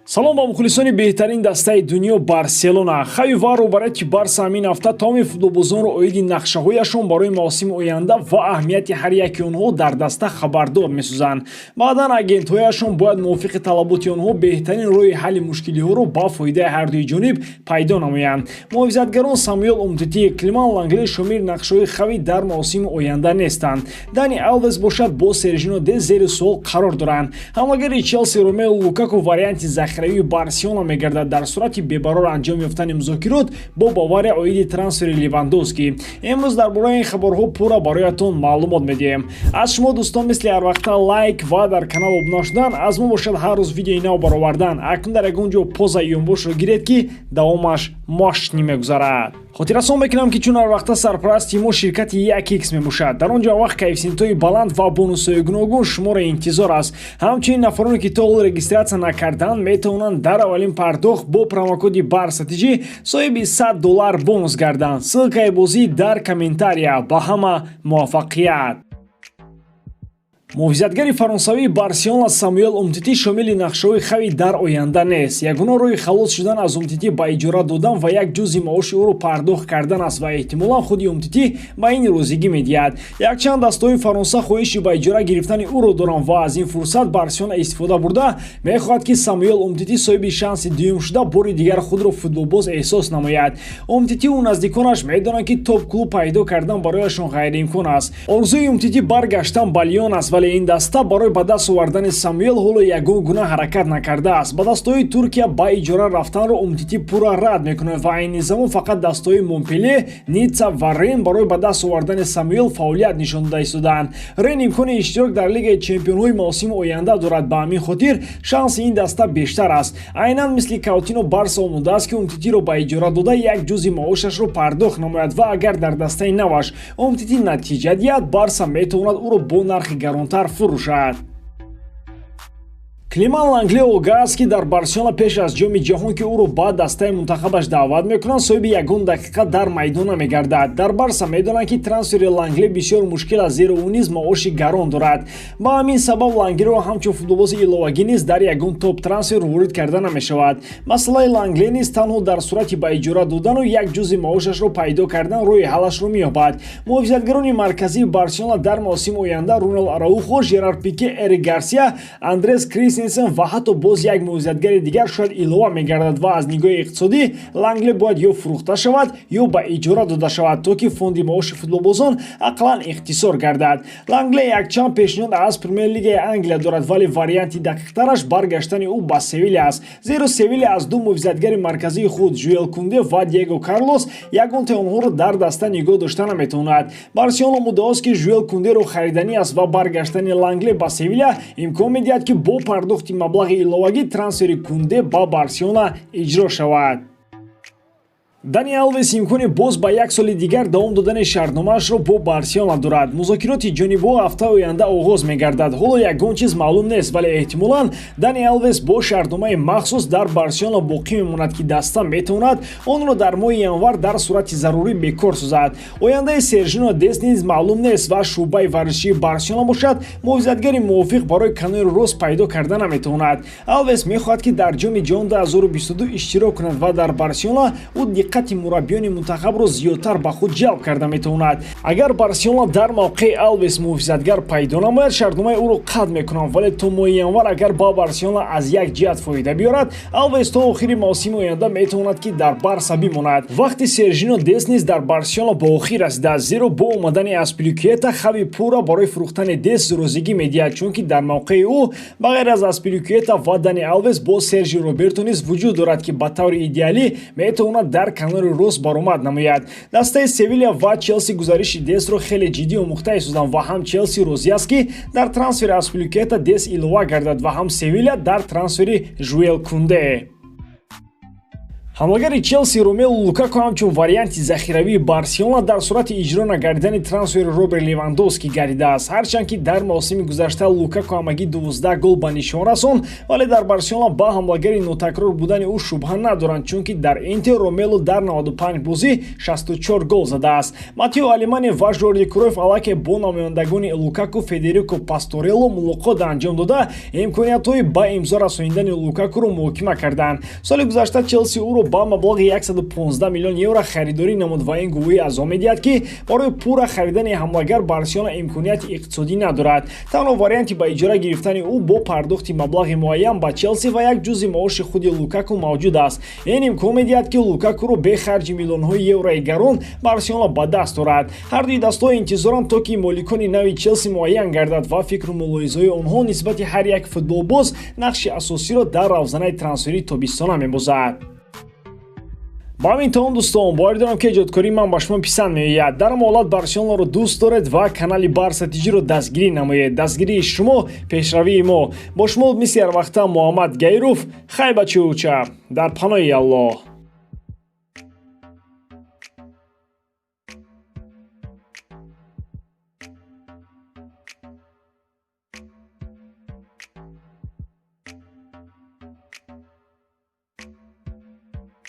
Салом ба мухлисони беҳтарин дастаи дунё, Барселона. Хави ва роҳбарияти Барса ҳамин ҳафта тамоми футболбозонро оиди нақшаҳояшон барои мавсими оянда ва аҳамияти ҳар яки онҳо дар даста хабардор месозанд. Баъдан агентҳояшон бояд мувофиқи талаботи онҳо беҳтарин роҳи ҳалли мушкилиҳоро ба фоидаи ҳардуи ҷониб пайдо намоянд. Муҳофизатгарон Самуэл Умтити, Климан Лангле шомили нақшаҳои Хави дар мавсими оянда нестанд. Дани Алвес бошад, бо Сержино Дест зери суол қарор доранд. Ҳамлагари Челси Ромео Лукаку варианти захиравии Барселона мегардад дар сурати бебарор анҷом ёфтани музокирот бо Бавария оиди трансфери Левандовски. Имрӯз дар бораи ин хабарҳо пурра бароятон маълумот медиҳем. Аз шумо, дӯстон, мисли ҳарвақта лайк ва дар канал обуна шудан, аз мо бошад ҳар рӯз видеои нав баровардан. Акнун дар ягон ҷо поза ёнбошро гиред, ки давомаш мощный мегузарад. Хотиррасон мекунам, ки чун ҳарвақта сарпарасти мо ширкати 1x мебошад. Дар он ҷо вақт коэффисиентҳои баланд ва бонусҳои гуногун шуморо интизор аст. Ҳамчунин нафароне, ки то ҳол регистрация накардаанд, метавонанд дар аввалин пардохт бо промокоди БАРСАТИЖ соҳиби 100 доллар бонус гарданд. Ссылкаи бозӣ дар комментария. Ба ҳама муваффақият! Муҳофизатгари фаронсавии Барселона Самуэл Умтити шомили нақшаҳои Хави дар оянда нест. Ягона роҳи халос шудан аз Умтити ба иҷора додан ва як ҷузъи маоши ӯро пардохт кардан аст ва эҳтимолан худи Умтити ба ин розигӣ медиҳад. Якчанд дастаҳои Фаронса хоҳиши ба иҷора гирифтани ӯро доранд ва аз ин фурсат Барселона истифода бурда мехоҳад, ки Самуэл Умтити соҳиби шанси дуюм шуда, бори дигар худро футболбоз эҳсос намояд. Умтитиву наздиконаш медонанд, ки топ клуб пайдо кардан барояшон ғайриимкон аст. Орзуи Умтити баргаштан ба Лион аст, вале ин даста барои ба даст овардани Самуэл ҳоло ягон гуна ҳаракат накардааст. Ба дастаҳои Туркия ба иҷора рафтанро Умтити пурра рад мекунад ва айни замон фақат дастаҳои Монпеле, Ницца ва Рен барои ба даст овардани Самуэл фаъолият нишон дода истодаанд. Рен имкони иштирок дар Лигаи чемпионҳои мавсими оянда дорад, ба ҳамин хотир шанси ин даста бештар аст. Айнан мисли Каутино, Барса омодааст, ки Умтитиро ба иҷора дода, як ҷузъи маошашро пардохт намояд ва агар дар дастаи наваш Умтити натиҷа диҳад, Барса метавонад ӯро бо нархи гаронтар фурӯшад. Климан Лангле огаҳ аст, ки дар Барселона пеш аз Ҷоми ҷаҳон, ки ӯро ба дастаи мунтахабаш даъват мекунанд, соҳиби ягон дақиқа дар майдон намегардад. Дар Барса медонанд, ки трансфери Лангле бисёр мушкил аст, зеро ӯ низ маоши гарон дорад. Ба ҳамин сабаб Ланглеро ҳамчун футболбози иловагӣ низ дар ягон топ трансфер ворид карда намешавад. Масъалаи Лангле низ танҳо дар сурати ба иҷора додану як ҷузъи маошашро пайдо кардан роҳи ҳаллашро меёбад. Муҳофизатгарони марказии Барселона дар мавсими оянда Роналд Араухо, Жерар Пике, Эрик Гарсия, Андрес Кристенсен ва ҳатто боз як муҳофизатгари дигар шояд илова мегардад ва аз нигоҳи иқтисодӣ Лангле бояд ё фурӯхта шавад, ё ба иҷора дода шавад, то ки фонди маоши футболбозон ақаллан ихтисор гардад. Лангле якчанд пешниҳод аз Премер-лигаи Англия дорад, вале варианти дақиқтараш баргаштани ӯ ба Севиля аст, зеро Севиля аз ду муҳофизатгари марказии худ, Жюел Кунде ва Диего Карлос, ягонтаи онҳоро дар даста нигоҳ дошта наметавонад. Барселона муддаост, ки Жюел Кундеро хариданӣ аст ва баргаштани Лангле ба Севиля имкон медиҳад, ки бо пардохти маблағи иловагӣ трансфери Кунде ба Барселона иҷро шавад. Дани Алвес имкони боз ба як соли дигар давом додани шартномаашро бо Барселона дорад. Музокироти ҷонибҳо ҳафтаи оянда оғоз мегардад. Ҳоло ягон чиз маълум нест, вале эҳтимолан Дани Алвес бо шартномаи махсус дар Барселона боқӣ мемонад, ки даста метавонад онро дар моҳи январ дар сурати зарурӣ бекор созад. Ояндаи Сержино Дест низ маълум нест ва шӯъбаи варзишии Барселона бошад, муҳофизатгари мувофиқ барои канори рост пайдо карда наметавонад. Алвес мехоҳад, ки дар Ҷоми ҷаҳон 2022 иштирок кунад ва дар Барселона ӯ диққати мураббиёни мунтахабро зиёдтар ба худ ҷалб карда метавонад. Агар Барселона дар мавқеи Алвес муҳофизатгар пайдо намояд, шартномаи ӯро қатъ мекунанд, вале то моҳи январ агар ба Барселона аз як ҷиҳат фоида биёрад, Алвес то охири мавсими оянда метавонад, ки дар Барса бимонад. Вақти Сержино Дест низ дар Барселона ба охир расидааст, зеро бо омадани Аспиликуэта Хави пурра барои фурӯхтани Дест розигӣ медиҳад, чунки дар мавқеи ӯ ба ғайр аз Аспиликуэта ва Дани Алвес бо Сержи Роберто низ вуҷуд дорад, ки ба таври идеалӣ метавонад дар канори рост баромад намояд. Дастаи Севиля ва Челси гузариши Дестро хеле ҷиддӣ омӯхта истоданд ва ҳам Челси розӣ аст, ки дар трансфери Аспиликуэта Дест илова гардад, ва ҳам Севиля дар трансфери Жуэл Кунде. Ҳамлагари Челси Ромелу Лукаку ҳамчун варианти захиравии Барселона дар сурати иҷро нагардидани трансфери Роберт Левандовски гардидааст. Ҳарчанд ки дар мавсими гузашта Лукаку ҳамагӣ 12 гол ба нишон расонд, вале дар Барселона ба ҳамлагари нотакрор будани ӯ шубҳа надоранд, чунки дар Интер Ромелу дар 95 бозӣ 64 гол задааст. Матео Алемани ва Жорди Кройф аллакай бо намояндагони Лукаку, Федерико Пасторелло, мулоқот анҷом дода, имкониятҳои ба имзо расонидани Лукакуро муҳокима карданд. Соли гузашта Челси ӯро ба маблағи 115 миллион евро харидорӣ намуд ва ин гувоҳӣ аз он медиҳад, ки барои пурра харидани ҳамлагар Барселона имконияти иқтисодӣ надорад. Танҳо варианти ба иҷора гирифтани ӯ бо пардохти маблағи муайян ба Челси ва як ҷузъи маоши худи Лукаку мавҷуд аст. Ин имкон медиҳад, ки Лукакуро бе харҷи миллионҳои еврои гарон Барселона ба даст орад. Ҳардуи дастҳо интизоранд, то ки моликони нави Челси муайян гардад ва фикру мулоҳизаҳои онҳо нисбати ҳар як футболбоз нақши асосиро дар равзанаи трансферии тобистона мебозад. Ба ҳамин тамом, дӯстон. Боварӣ дорам, ки эҷодкории ман ба шумо писанд меояд. Дар ҳама ҳолат Барселонаро дӯст доред ва канали Барса Тиҷиро дастгирӣ намоед. Дастгирии шумо — пешравии мо. Бо шумо мисли ҳарвақта Муҳаммад Гаиров. Хай, бачауча, дар паноҳи Аллоҳ.